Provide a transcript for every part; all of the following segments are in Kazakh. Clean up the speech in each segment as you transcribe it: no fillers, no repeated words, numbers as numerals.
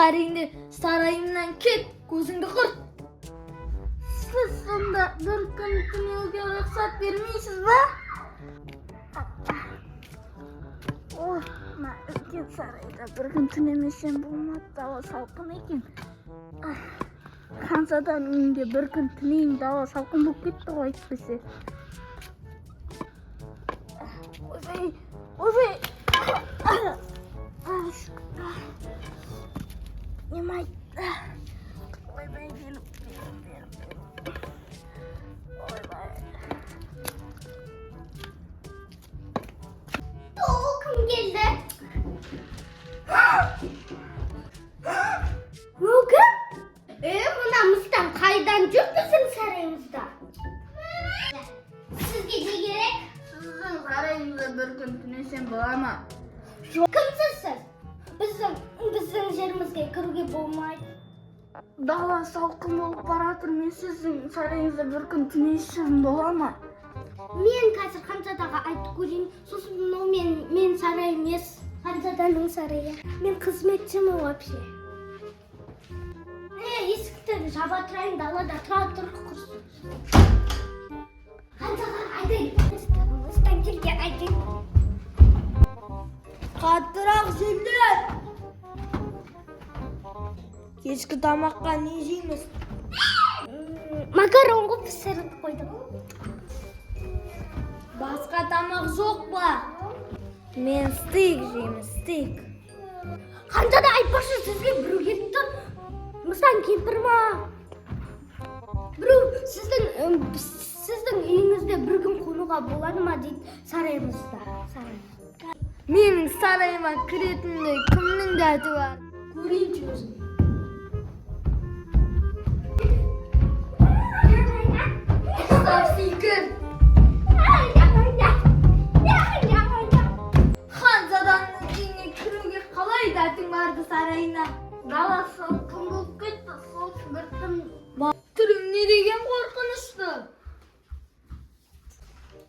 Әрине, сарайымнан кет, көзіңді құрт. Сіз сонда бір күн түнеуге рұқсат бермейсіз ба? Ой, мына үлкен сарайда бір күн түнемесем болмады, дала салқын екен. Ханзаданың үйінде бір күн түнейін, дала салқын болып кетті ғой әйтпесе. Ойбай, ойбай. Немай. Ойбай, белім, белім, белім, белім. Ойбай. О, кім келді? Ол кім? Мына мыстан қайдан жүр біздің сарайымызда? Сізге не керек? Сіздің сарайыңызда бір күн түнесем бола ма? Кімсіз сіз? Біздің жерімізге кіруге болмайды. Дала салқын болып баратыр, мен сіздің сарайыңызда бір күн түнесем бола ма? Мен қазір ханзадаға айтып көрейін. Сосын мынау мен сарай емес, ханзаданың сарайы. Мен қызметшімін вообще. Есікті жаба тұрайын, далада тұра тұр құрсын. Ханзадаға айтайын. Мыстан келген айтайын. Қаттырақ желдер. Кешкі тамаққа не жейміз? Макарон ғой, пісіріп қойдым. Басқа тамақ жоқ па? Мен стейк жеймін, стейк. Ханзада, айтпақшы, сізге біреу келіп тұр. Мыстан кемпір ма? Біреу сіздің үйіңізде бір күн қонуға болады ма дейді сарайымызда. Сарай. Менің сарайыма кіретіндей кімнің дәті бар? Көрейінші өзім. Ұстап сүйкір. Ханзаданың үйіне кіруге қалай дәтің барды сарайына? Дала салқын болып кетті, сол үшін бір күн. Түрің не деген қорқынышты.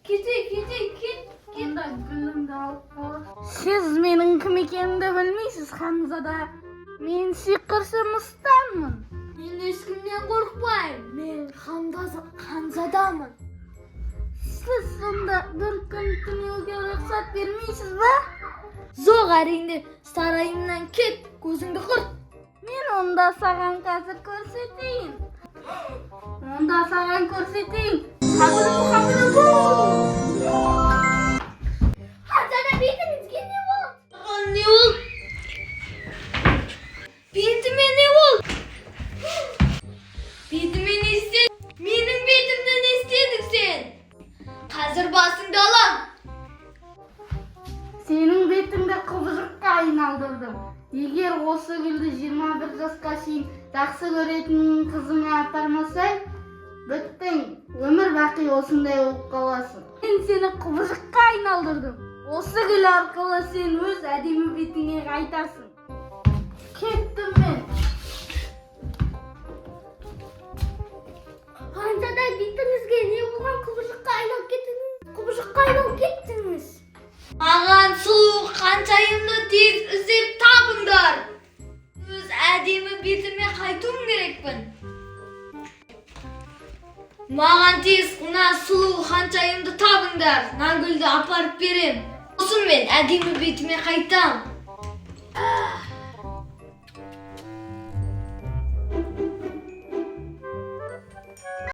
Кете, кете, кет, кет. Онда гүлімді алып қал. Сіз менің кім екенімді білмейсіз, ханзада. Мен сиқыршы мыстанмын. Мен ешкімнен қорықпаймын. Мен ханзадамын. Сіз сонда бір күн түнеуге рұқсат бермейсіз ба? Жоқ, әрине, сарайымнан кет, көзіңді құрт. Мен онда саған қазір көрсетейін. Онда саған көрсетейін. Хабыру, хабыру, бу! Ханзада, бетіңізге не болды? Маған не болды? Бетіме не болды? Бетіме не істедің? Менің бетімді не істедің сен? Қазір басыңды алам. Сенің бетіңді құбыжыққа айналдырдым. Егер осы гүлді 21 жасқа шейін жақсы көретін қызыңа апармасаң, біттің, өмір бақи осындай болып қаласың. Мен сені құбыжыққа айналдырдым. Осы гүл арқылы сен өз әдемі бетіңе қайтасың. Кеттім мен. Ханзада, бетіңізге не болған, құбыжыққа айналып кеттіңіз. Құбыжыққа айналып кеттіңіз. Маған сұлу ханшайымды тез іздеп табыңдар. Өз әдемі бетіме қайтуым керекпін. Маған тез мына сұлу ханшайымды табыңдар. Мына гүлді апарып берем. Сосын мен әдемі бетіме қайтам.